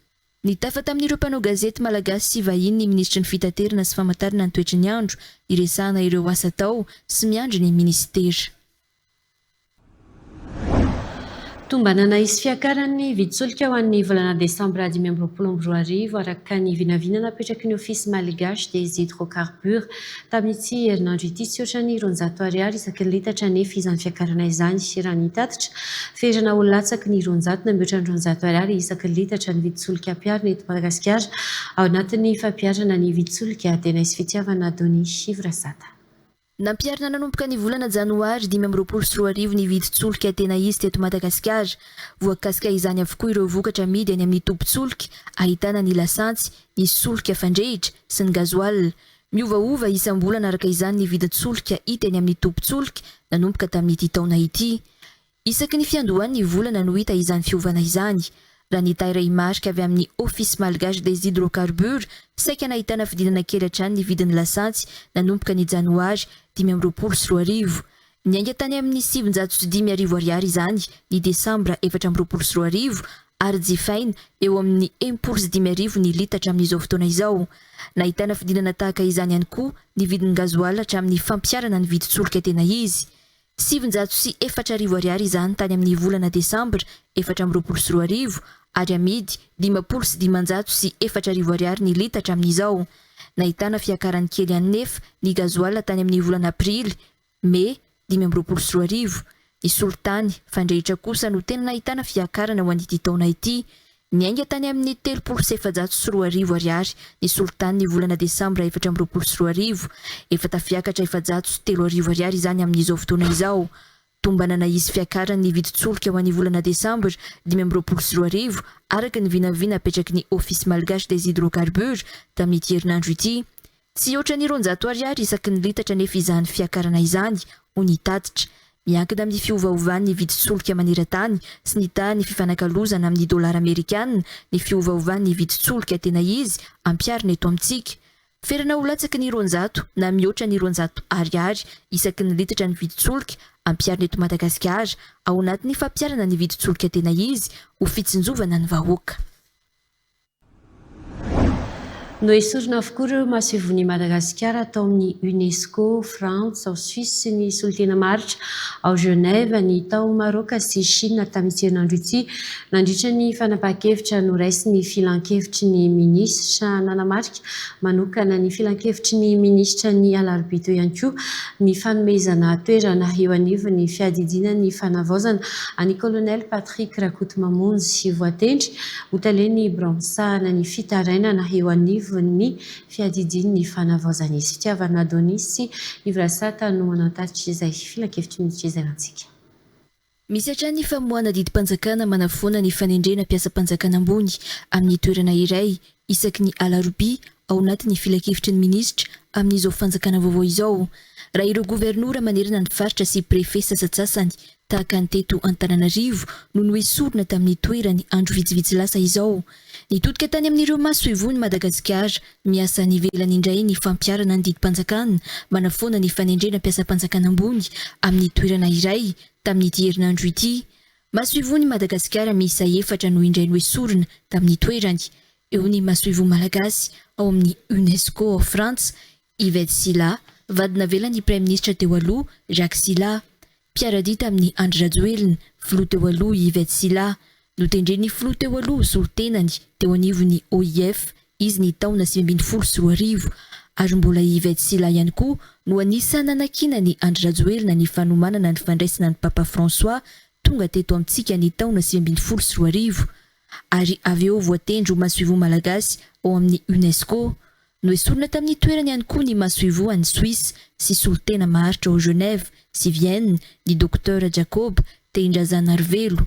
Nitafa tamin'ireo mpanao gazety malagasy sy vahiny ny minisitry ny Fitaterana sy famantarana ny toetry ny andro, niresahana ireo asa atao sy miandry ny minisitera. Tombanana hisy fiakaran'ny vidin-tsolika ho an'ny volana desambra 2025, araka ny vinavina napetraky ny Office Malgache des Hydrocarbures tamin'ity herinandro ity. Tsy hoatra ny 200 ariary isaky ny litatra anefa izany fiakarana izany, raha ny tatitra. Ferana ho latsaky ny 200 na mihoatra ny 200 ariary isaky ny litatra ny vidin-tsolika ampiharina eto Madagasikara ao anatin'ny fampiharana ny vidin-tsolika Denise Fitiavana Donia Ivrasata. Nampiharina nanomboka ny volana janoary 2025 ny vidin-tsolika tena izy teto Madagasikara. Voakasika izany avokoa ireo vokatra amidy any amin'ny tobin-tsolika ahitana ny lasantsy, ny solika fandrehitra sy ny gasoil. Miovaova isam-bolana araka izany ny vidin-tsolika hita eny amin'ny tobin-tsolika nanomboka tamin'ity taona ity. Isaky ny fiandohan'ny volana no hita izany fiovana izany. Raha ny tarehimarika avy amin'ny Office Malgache des Hydrocarbures, saika nahitana fidinana kely hatrany ny vidin'ny lasantsy nanomboka ny janoary 2025. Niainga tany amin'ny 905 ariary izany ny desambra 2024 ary jifaina eo amin'ny 5060 ny litatra amin'izao fotoana izao. Nahitana fidinana tahaka izany ihany koa ny vidin'ny gazoala hatramin'ny fampiharana ny vidin-tsolika tena izy. 904 ariary izany tany amin'ny volana desambra 2024 ary amidy 550 ariary ny litatra amin'izao. Nahitana fiakarany kely ihany nefa ny gazoala tany amin'ny volana aprily, mey 2025. Ny solitany fandrehitra kosa no tena nahitana fiakarana ho an'ity taona ity. Niainga tany amin'ny 2030 ariary ny solitany ny volana desambra 2024. Efa tafiakatra 3400 ariary izany amin'izao fotoana izao. Tombanana hisy fiakarany ny vidin-tsolika ho an'ny volana desambra 2025, araka ny vinavina apetraky ny Office Malgache des Hydrocarbures tamin'ity herinandro ity. Tsy hihoatra ny 200 ariary isaky ny litatra anefa izany fiakarana izany, hoy ny tatitra. Miankina amin'ny fiovaovan'ny vidin-tsolika maneran-tany sy ny tahan'ny fifanakalozana amin'ny dolara amerikana ny fiovaovan'ny vidin-tsolika tena izy ampiharina eto amintsika. Ferana ho latsaky ny 200 na mihoatra ny 200 ariary isaky ny litatra ny vidin-tsolika ampiharina eto Madagasikara ao anatin'ny fampiharana ny vidin-tsolika tena izy ho fitsinjovana ny vahoaka. Noesorina avokoa ireo masoivohon'i Madagasikara tao amin'ny Unesco, Frantsa, ao Suisse sy ny solontena maharitra ao Genève, ny tao Maroka sy Chine tamin'ity herinandro ity, nandritra ny fanapahan-kevitra noraisin'ny filankevitry ny minisitra. Nanamarika manokana ny filankevitry ny minisitra ny alarobia teo ihany koa ny fanomezana toerana eo anivon'ny fiadidiana ny fanavaozana an'i Colonel Patrick Rakotomamonjy voatendry Ho talen'ny birao misahana ny fitarainana eo anivon'ny fiadidian'ny fanavaozana izy. Fitiavana Adonis sy Yves Rasata no manantatitra izay filankevitry ny minisitra izay ho antsika. Misy hatrany ny famoahana didim-panjakana manafoana ny fanendrena mpiasam-panjakana ambony amin'ny toerana iray isaky ny alarobia ao anatin'ny filankevitry ny minisitra amin'izao fanjakana vaovao izao. Raha ireo governora manerana ny faritra sy prefe sasantsasany tahaka ny teto Antananarivo no noesorina tamin'ny toerany andro vitsivitsy lasa izao. Nitodika tany amin'ireo masoivohon'i Madagasikara miasa any ivelany indray ny fampiharana ny didim-panjakana manafoana ny fanendrena mpiasam-panjakana ambony amin'ny toerana iray tamin'ity herinandro ity. Masoivohon'i Madagasikara miisa efatra no indray noesorina tamin'ny toerany. Eo ny masoivoho malagasy ao amin'ny Unesco ao Frantsa, Yvette Sylla, vady navelan'ny praiminisitra teo aloha, Jacques Sylla. Mpiara-dia tamin'i Andry Rajoelina, filoha teo aloha i Yvette Sylla. Notendren'ny filoha teo aloha ho solontenany teo anivon'ny OIF izy ny taona 2019. Ary mbola i Yvette Sylla ihany koa no anisan'ny nanakiana an'i Andry Rajoelina ny fanomanana ny fandraisana ny Papa François tonga teto amintsika ny taona 2019. Ary avy eo voatendry ho masoivoho malagasy ao amin'ny Unesco. Noesorina tamin'ny toerany ihany koa ny masoivoho any Suisse sy solontena maharitra ao Genève sy Vienne, ny Docteur Jacob Tehindrazanarivelo.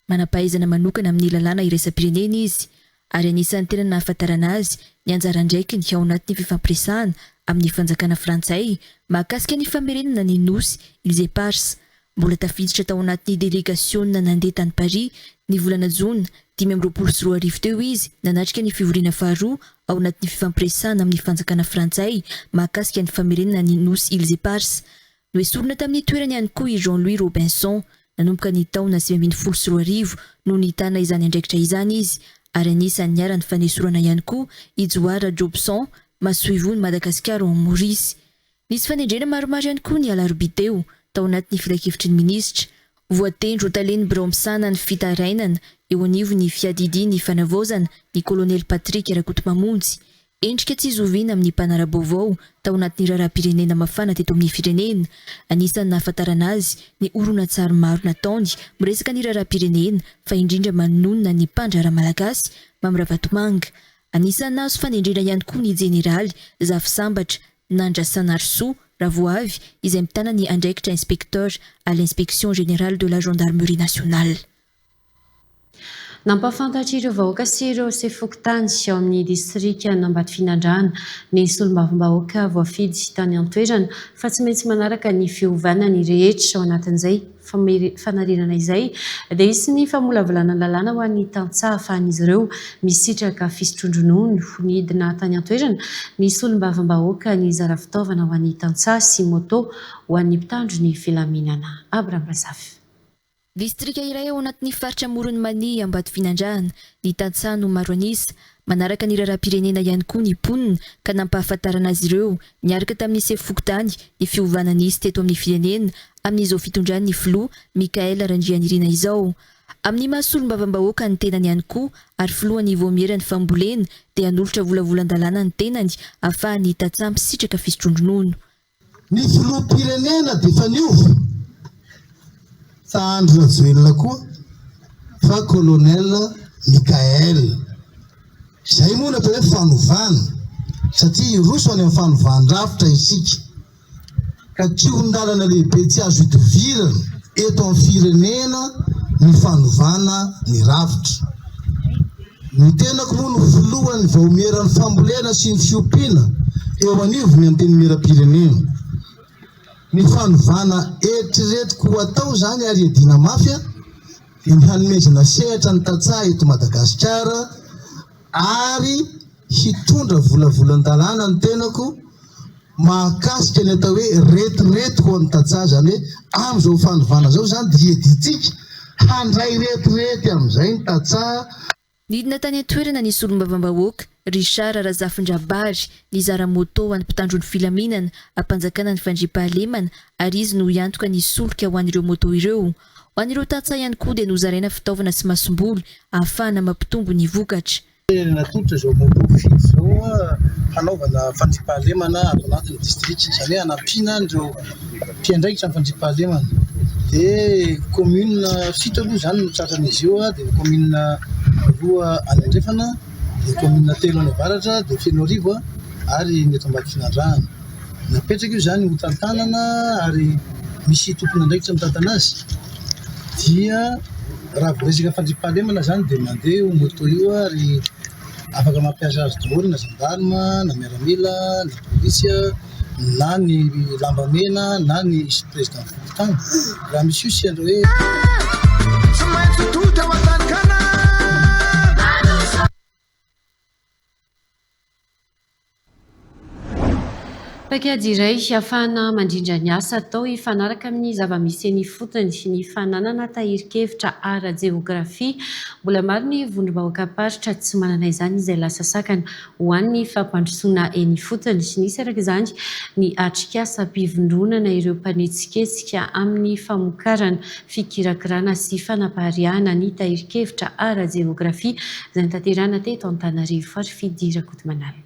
Manam-pahaizana manokana amin'ny lalàna iraisam-pirenena izy, ary anisan'ny tena nahafantarana azy ny anjara andraikiny ao anatin'ny fifampiresahana amin'ny fanjakana frantsay mahakasika ny famerenana ny nosy Îles Éparses. Mbola tafiditra tao anatin'ny delegasiona nandeha tany Paris ny volana jona 2025 teo izy nanatrika ny fivoriana faharoa ao anatin'ny fifampiresahana amin'ny fanjakana frantsay mahakasika ny famerenana ny nosy Îles Éparses. Noesorina tamin'ny toerany ihany koa i Jean Louis Robinson. Nanomboka ny taona 2019 no nitana izany andraikitra izany izy ary anisan'ny niharan'ny fanesorana ihany koa i Johara Jobson, masoivohon'i Madagasikara ao Maorisy. Nisy fanendrena maromaro ihany koa ny alarobia teo, tao anatin'ny filankevitry ny minisitra. Voatendry ho talen'ny birao misahana ny fitarainana eo anivon'ny fiadidian'ny fanavaozana ny kolonely Patrick Rakotomamonjy. Endrika tsy zoviana amin'ny mpanara-baovao tao anatin'ny raharaham-pirenena mafana teto amin'ny firenena. Anisan'ny nahafantarana azy ny horonantsary maro nataony miresaka ny raharaham-pirenena fa indrindra manonona ny mpandraharaha malagasy Mamy Ravatomanga. Anisan'ny nahazo fanendrena ihany koa ny jeneraly Zafisambatra Nandrasanarisoa Ravoavy izay mitana ny andraikitra Inspecteur à l'Inspection Générale de la Gendarmerie Nationale. Nampahafantatra ireo vahoaka sy ireo sefo fokontany ao amin'ny distrikan'Ambatofinandrahana ny solombavambahoaka voafidy tany an-toerana fa tsy maintsy manaraka ny fiovana ny rehetra ao anatin'izay fanarenana izay dia hisy ny famolavolana lalàna ho an'ny tantsaha ahafahan'izy ireo misitraka fisotroan-dronono. Nidina tany an-toerana ny solombavambahoaka nizara fitaovana ho an'ny tantsaha sy moto ho an'ny mpitandro ny filaminana. Abraham Razafy. Distrika iray ao anatin'ny faritra Amoron'i Mania Ambatofinandrahana, ny tantsaha no maro an'isa. Manaraka ny raharaham-pirenena ihany koa ny mponina ka nampahafantarana azy ireo niaraka tamin'ny sefo fokontany ny fiovana nisy teto amin'ny firenena amin'izao fitondran'ny filoha Michaël Randrianirina izao. Amin'ny maha solombavambahoaka ny tenany ihany koa ary filohan'ny vaomieran'ny fambolena dia hanolotra volavolan-dalàna ny tenany ahafahan'ny tantsaha misitraka fisotroan-dronono. Ny filoham-pirenena dia efa niova, fa Andry Rajoelina koa fa Colonel Mickaël. Izay moa no atao hoe fanovana, satria hiroso any amin'ny fanovan-drafitra isika. Ka kihon-dalana lehibe tsy azo idovirana eto amin'ny firenena ny fanovana ny rafitra. Ny tenako moa no filohan'ny vaomieran'ny fambolena sy ny fiompiana eo anivon'ny Antenimierampirenena. Ny fanovana eritreretiko ho atao izany ary iadiana mafy dia ny hanomezana sehatra ny tantsaha eto Madagasikara ary hitondra volavolan-dalàna ny tenako mahakasika ny atao hoe retirety ho an'ny tantsaha, izany hoe amin'izao fanovana izao izany dia hiadintsika handray retirety amin'izay ny tantsaha. Nidina tany an-toerana ny solombavambahoaka, Richard Razafindrabary, nizara moto ho an'ny mpitandro ny filaminana, hampanjakana ny fandriampahalemana ary izy no hiantoka ny solika ho an'ireo moto ireo. Ho an'ireo tantsaha ihany koa dia nozaraina fitaovana sy masomboly ahafahana mampitombo ny vokatra. Natolotra izao moto fito izao hanaovana fandriampahalemana ato anatin'ny distrika, izany hoe hanampiana an'ireo mpiandraikitra ny fandriampahalemana. Dia commune fito aloha izany no tratran'izy io, dia ny commune roa any andrefana, dia commune telo any avaratra, dia Fenoarivo ary ny eto Ambatofinandrahana. Napetraka io izany ho tantanana ary misy tompon'andraikitra mitantana azy dia raha vao resaka fandriampahalemana izany dia mandeha io moto io ary afaka mampiasa azy daholo na gendarme na miaramila na polisy na ny lamba mena na ny président fokontany raha misy io sendra hoe Tsy maintsy tody ao an-tany Kanana. Paikady iray ahafahana mandrindra ny asa atao hifanaraka amin'ny zava-misy eny ifotony ny fananana tahirin-kevitra ara-jeografia. Mbola maro ny vondrom-bahoakam-paritra tsy manana izany izay lasa sakana ho an'ny fampandrosoana eny ifotony. Nisy araka izany ny atrikasam-pivondronana ireo mpanetsiketsika amin'ny famokarana, fikirakirana sy fanapariahana ny tahirin-kevitra ara-jeografia izay notanterahina teto Antananarivo. Farifidy Rakotomanala.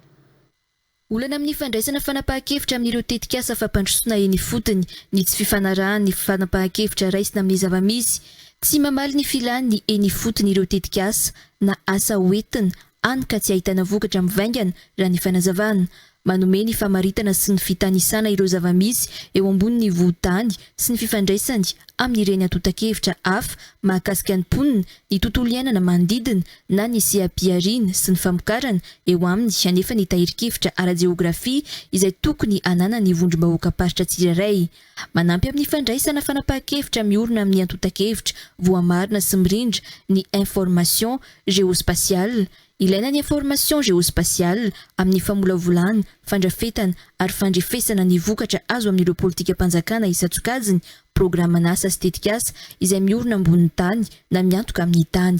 Olana amin'ny fandraisana fanapahan-kevitra amin'ireo tetikasa fampandrosoana eny ifotony ny tsy fifanarahan'ny fanapahan-kevitra raisina amin'ny zava-misy. Tsy mamaly ny filan'ny eny ifotony ireo tetikasa na asa hoentina hany ka tsy ahitana vokatra mivaingana raha ny fanazavana. Manome ny famaritana sy ny fitanisana ireo zava-misy eo ambonin'ny vohon-tany sy ny fifandraisany amin'ireny antontan-kevitra hafa mahakasika ny mponina, ny tontolo iainana manodidina na ny seha-pihariana sy ny famokarana eo aminy anefa ny tahirin-kevitra ara-jeografia izay tokony hananan'ny vondrom-bahoakam-paritra tsirairay. Manampy amin'ny fandraisana fanapahan-kevitra miorina amin'ny antontan-kevitra voamarina sy mirindra ny information géospatiale Ilaina ny information géospatiale amin'ny famolavolana, fandrafetana ary fandrefesana ny vokatra azo amin'ireo politikam-panjakana isan-tsokajiny, programan'asa sy tetikasa izay miorina ambonin'ny tany na miantoka amin'ny tany.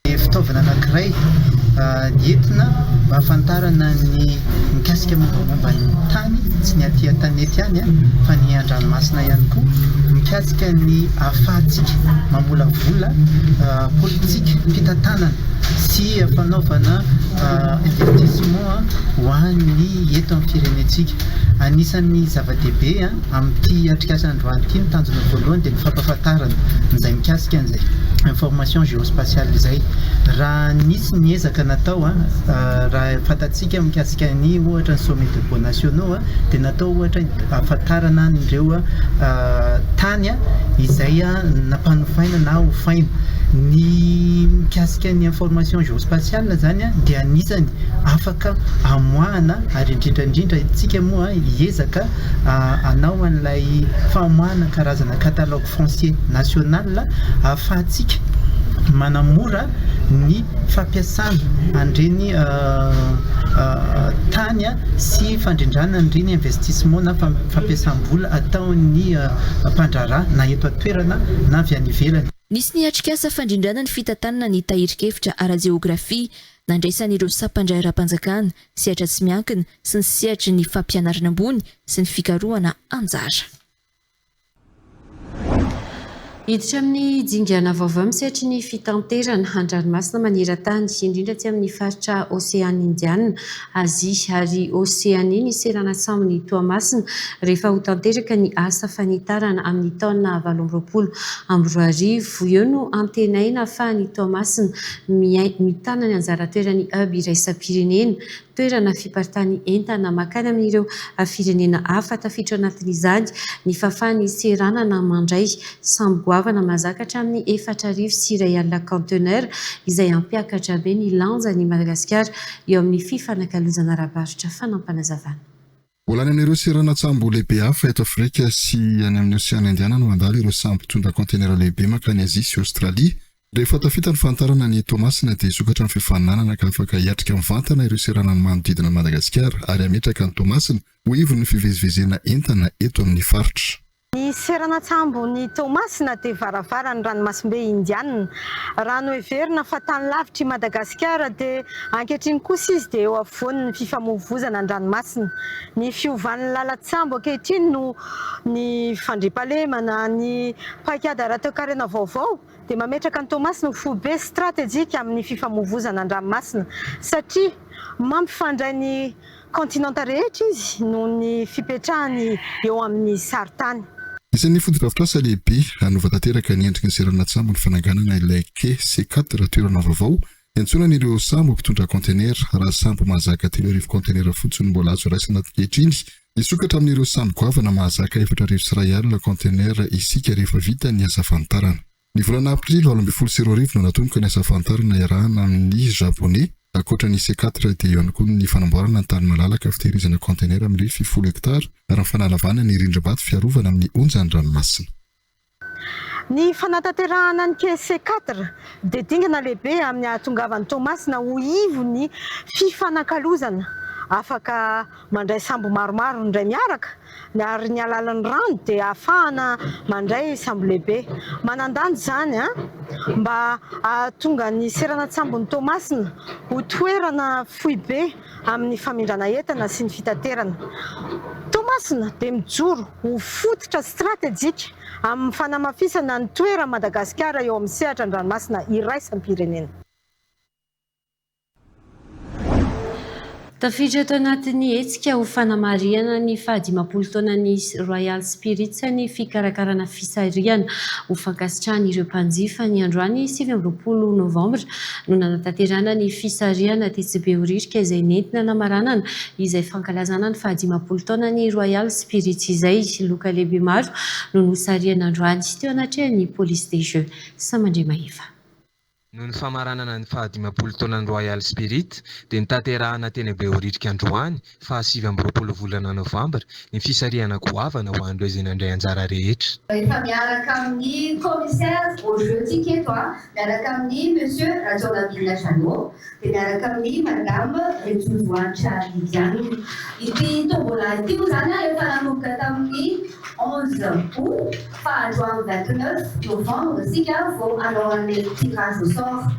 Fitaovana anankiray entina mba hahafantarana ny mikasika mombamomba ny tany, tsy ny aty an-tanety ihany fa ny an-dranomasina ihany koa. mikasika ny ahafahantsika mamolavola politika fitantanana sy fanaovana investissement ho an'ny eto amin'ny firenentsika. Anisan'ny zava-dehibe amin'ity atrikasa androany ity ny tanjona voalohany dia ny fampahafantarana izay mikasika an'izay information géospatiale izay. Raha nisy ny ezaka natao, raha fantatsika mikasika ny ohatra ny sommet de baux nationaux dia natao ohatra hahafantarana an'ireo tany izay nampanofaina na hofaina. Ny mikasika ny information géospatiale izany dia anisany afaka amoahana ary indrindra indrindra isika moa hiezaka hanao an'ilay famoahana karazana catalogue foncier national ahafahantsika manamora ny fampiasana an'ireny tany sy fandrindrana an'ireny investissement na fampiasam-bola ataon'ny mpandraharaha na eto an-toerana na avy any ivelany. Nisy ny atrikasa fandrindrana ny fitantanana ny tahirin-kevitra ara-jeografia nandraisan'ireo sampan-draharaham-panjakana, sehatra tsy miankina sy ny sehatry ny fampianarana ambony sy ny fikarohana anjara. Hiditra amin'ny dingana vaovao amin'ny sehatry ny fitanterana an-dranomasina maneran-tany, indrindra aty amin'ny faritra Oseana Indiana, Azia ary Oseania ny seranan-tsambon'i Toamasina rehefa ho tanteraka ny asa fanitarana amin'ny taona 2028. Eo no antenaina ahafahan'i Toamasina mitana ny anjara toeran'ny hub iraisam-pirenena toerana fiparitahan'ny entana mankany amin'ireo firenena hafa. Tafiditra ao anatin'izany ny fahafahan'ny seranana mandray sambo goavana mahazaka hatramin'ny 1040 kaontenera izay hampiakatra be ny lanjan'i Madagasikara eo amin'ny fifanakalozana ara-barotra. Fanampinazavana. Mbola any amin'ireo seranan-tsambo lehibe hafa eto Afrika sy any amin'ny Oseana Indiana no mandalo ireo sambo mpitondra kaontenera lehibe mankany Azia sy Aostralia. Rehefa tafita ny fanitarana an'i Toamasina dia hisokatra ny fifaninanana ka afaka hiatrika mivantana ireo seranan'ny manodidina an'i Madagasikara ary hametraka an'i Toamasina ho ivon'ny fivezivezena entana eto amin'ny faritra. Ny seranan-tsambon'i Toamasina dia varavaran'ny ranomasimbe Indianina. Raha noheverina fa tany lavitra i Madagasikara dia ankehitriny kosa izy dia eo afovoan'ny fifamoivozana an-dranomasina. Ny fiovan'ny lalan-tsambo ankehitriny noho ny fandriampahalemana, ny paikady ara-toekarena vaovao, dia mametraka an'i Toamasina ho foibe stratejika amin'ny fifamoivozana an-dranomasina satria mampifandray ny kaontinanta rehetra izy noho ny fipetrahany eo amin'ny sarintany. Isan'ny fotodrafitrasa lehibe hanova tanteraka ny endriky ny seranan-tsambo ny fananganana ilay quai C4 toerana vaovao Iantsonana ireo sambo mpitondra kaontenera, raha sambo mahazaka 3000 kaontenera fotsiny no mbola azo raisina ankehitriny. Hisokatra amin'ireo sambo goavana mahazaka 1401 kaontenera isika rehefa vita ny asa fanitarana. Ny volana aprily 2018 no natomboka ny asa fanitarana iarahana amin'ny Japoney. Ankoatra ny C-quatre dia eo ihany koa ny fanamboarana ny tany malalaka fitehirizana kaontenera mirefy folo hektara ary ny fanalavana ny rindrim-bato fiarovana amin'ny onjan'ny ranomasina. Ny fanatanterahana ny Quai C-quatre dia dingana lehibe amin'ny hahatongavan'i Toamasina ho ivon'ny fifanakalozana afaka mandray sambo maromaro indray miaraka ary ny alalan'ny rano dia ahafahana mandray sambo lehibe. Manan-danja izany mba hahatonga ny seranan-tsambon'i Toamasina ho toerana foibe amin'ny famindrana entana sy ny fitaterana. Toamasina dia mijoro ho fototra stratejika amin'ny fanamafisana ny toeran'i Madagasikara eo amin'ny sehatra an-dranomasina iraisam-pirenena. Tafiditra ato anatin'ny hetsika ho fanamarihana ny fahadimampolo taonan'ny Royal Spirits ny fikarakarana fisarihana ho fankasitrahana ireo mpanjifa ny androany 29 novambra no nanatanterahana ny fisarihana tetsy Behoririka izay nentina namaranana izay fankalazana ny fahadimampolo taonan'ny Royal Spirits izay. Loka lehibe maro no nosarihana androany teo anatrehan'ny Police des Jeux. Samandriamahefa. Noho ny famaranana ny fahadimampolo taonan'ny Royal Spirit dia notanterahana teny Behoririka androany faha 29 volana novambra ny fisarihana goavana ho an'ireo izay nandray anjara rehetra. Efa miaraka amin'ny commissaire au jeu tsika eto a, miaraka amin'ny Monsieur Rajaonambinina Jeannot, dia miaraka amin'ny Madame Rejolovoanitra Lydiane. Ity tombola ity moa izany a efa nanomboka tamin'ny 11 août fa androany 29 novembre isika vao hanao an'ilay tirage au sort.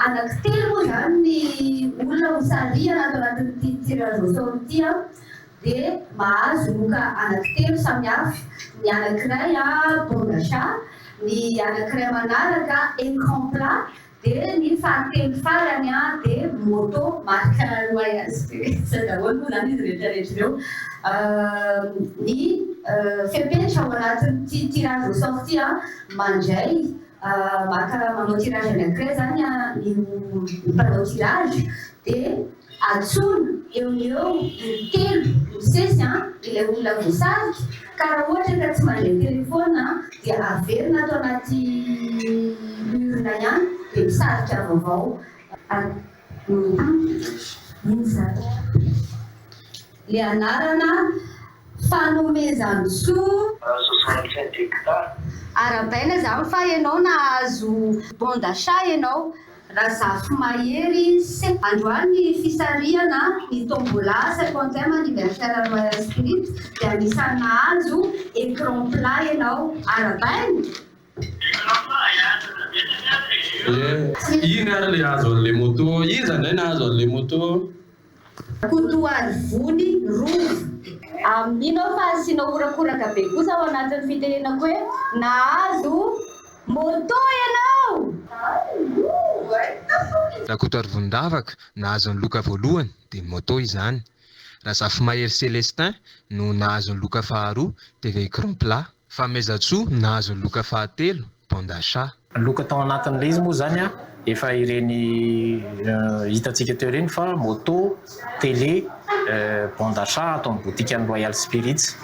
Anankitelo moa izany ny olona ho sarihana ato anatin'ity tirage au sort ity a. dia mahazo loka anankitelo samihafa, ny anankiray bon d'achat, ny anankiray manaraka écran plat dia ny fahatelo farany dia moto marque Royal Spirits daholo moa izany izy rehetra rehetra ireo. Ny fepetra ao anatin'ity tirage au sort ity mandray maka manao tirage anankiray izany ny mpanao tirage dia Antsoina eo no eo in-telo misesy ilay olona voasarika ka raha ohatra ka tsy mandray telefaonina dia averina ato anaty urne ihany dia misarika vaovao. Ilay anarana Fanomezantsoa. Arahabaina izany fa ianao nahazo bon d'achat ianao. Razafimahery C. Androany ny fisarihana ny tombola cinquantième anniversaire Royal Spirit dia anisan'ny nahazo écran plat ianao. Arahabaina! Iny ary le azo an'le moto, iza ndray nahazo an'le moto? Kotoarivony Rova. Amin'ino aho fa asianao horakoraka be kosa ao anatin'ny fitenenako hoe nahazo moto ianao! Rakotoarivony nahazo ny loka voalohany dia ny moto izany. Razafimahery Celestin no nahazo ny loka faharoa TV écran plat. Fanomezantsoa nahazo ny loka fahatelo, bon d'achat. Loka tao anatin'ilay izy moa izany efa ireny hitantsika teo ireny fa moto, télé, bon d'achat ato amin'ny botikan'ny Royal Spirits.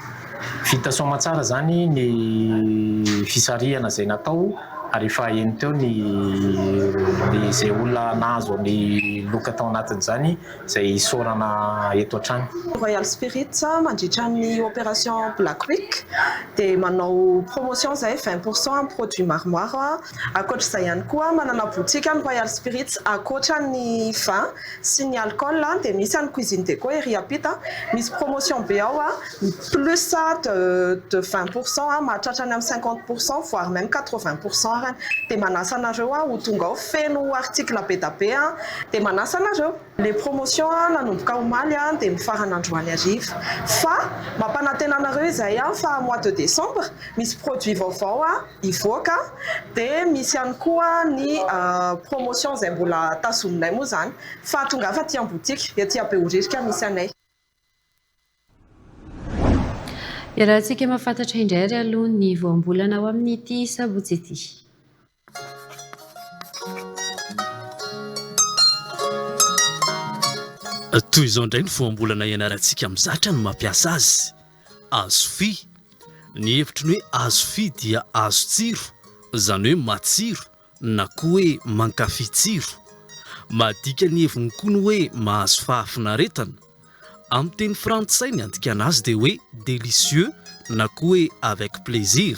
Vita soamantsara izany ny fisarihana izay natao ary efa heno teo ny izay olona nahazo ny loka tao anatin'izany. izay isaorana eto hatrany. Royal Spirits mandritra ny opération Black Week dia manao promotion izay 20 pour cent amin'ny produit maromaro. Ankoatra izay ihany koa manana boutique ny Royal Spirits ankoatra ny vin sy ny alcool dia misy any Cuisine Déco ery ampita. Misy promotion be ao plus de de 20 pour cent mahatratra any amin'ny 50 pour cent voire même 80 pour cent arany. Dia manasa anareo aho ho tonga ao feno article be da be dia manasa anareo. Le promotion nanomboka omaly dia mifarana androany hariva. Fa mampanantena anareo izahay fa mois de décembre misy produit vaovao hivoaka dia misy ihany koa ny promotion izay mbola tazominay moa izany fa tongava aty am-boutique ety Behoririka misy anay. Iarahantsika mahafantatra indray ary aloha ny voambolana ao amin'ity sabotsy ity. Toy izao indray ny voambolana ianarantsika mizatra ny mampiasa azy. Azo fy. Ny hevitry ny hoe azo fy dia azo tsiro, izany hoe matsiro na koa hoe mankafy tsiro. Mahadika ny heviny koa ny hoe mahazo fahafinaretana. Amin'ny teny frantsay ny andikana azy dia hoe délicieux na koa hoe avec plaisir.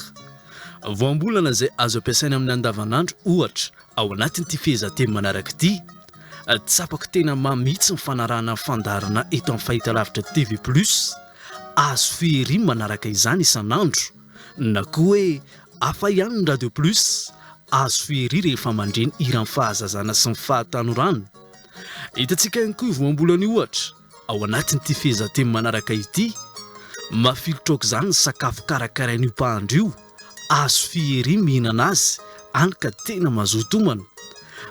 Voambolana izay azo ampiasaina amin'ny andavanandro ohatra ao anatin'ity fehezanteny manaraka ity, Tsapako tena mamy mihitsy ny fanarahana ny fandaharana eto amin'ny fahitalavitra TV Plus. Azo fery manaraka izany isan'andro. Na koa hoe hafa ihany ny Radio Plus. Azo fery rehefa mandre ny hiran'ny fahazazana sy ny fahatanorana. Hitantsika ihany koa io voambolana io ohatra ao anatin'ity fehezanteny manaraka ity, Mafilotra aok'izany ny sakafo karakarain'io mpahandro io, azo fiery mihinana azy, hany ka tena mazoto homana.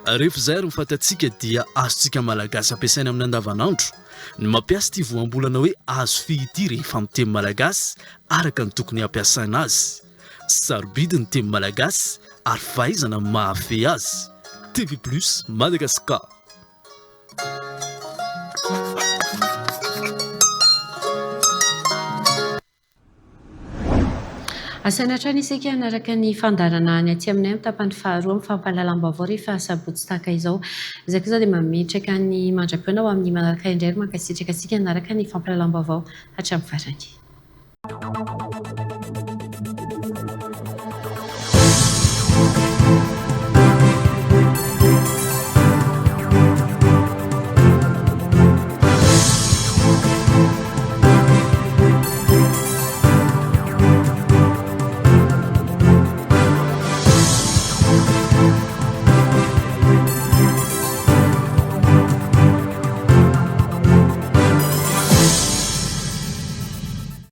Rehefa izay ary ny fantatsika dia azontsika Malagasy ampiasaina amin'ny andavanandro ny mampiasa ity voambolana hoe azo fy ity rehefa miteny Malagasy araka ny tokony hampiasaina azy. Sarobidy ny teny malagasy ary fahaizana ny mahafehy azy. TV Plus Madagascar. Asaina hatrany isika hanaraka ny fandaharana any aty aminay amin'ny tapany faharoa amin'ny fampahalalam-baovao rehefa sabotsy tahaka izao. Izay kosa dia mametraka ny mandra-pihaona ho amin'ny manaraka indray ary mankasitraka antsika hanaraka ny fampahalalam-baovao hatramin'ny farany.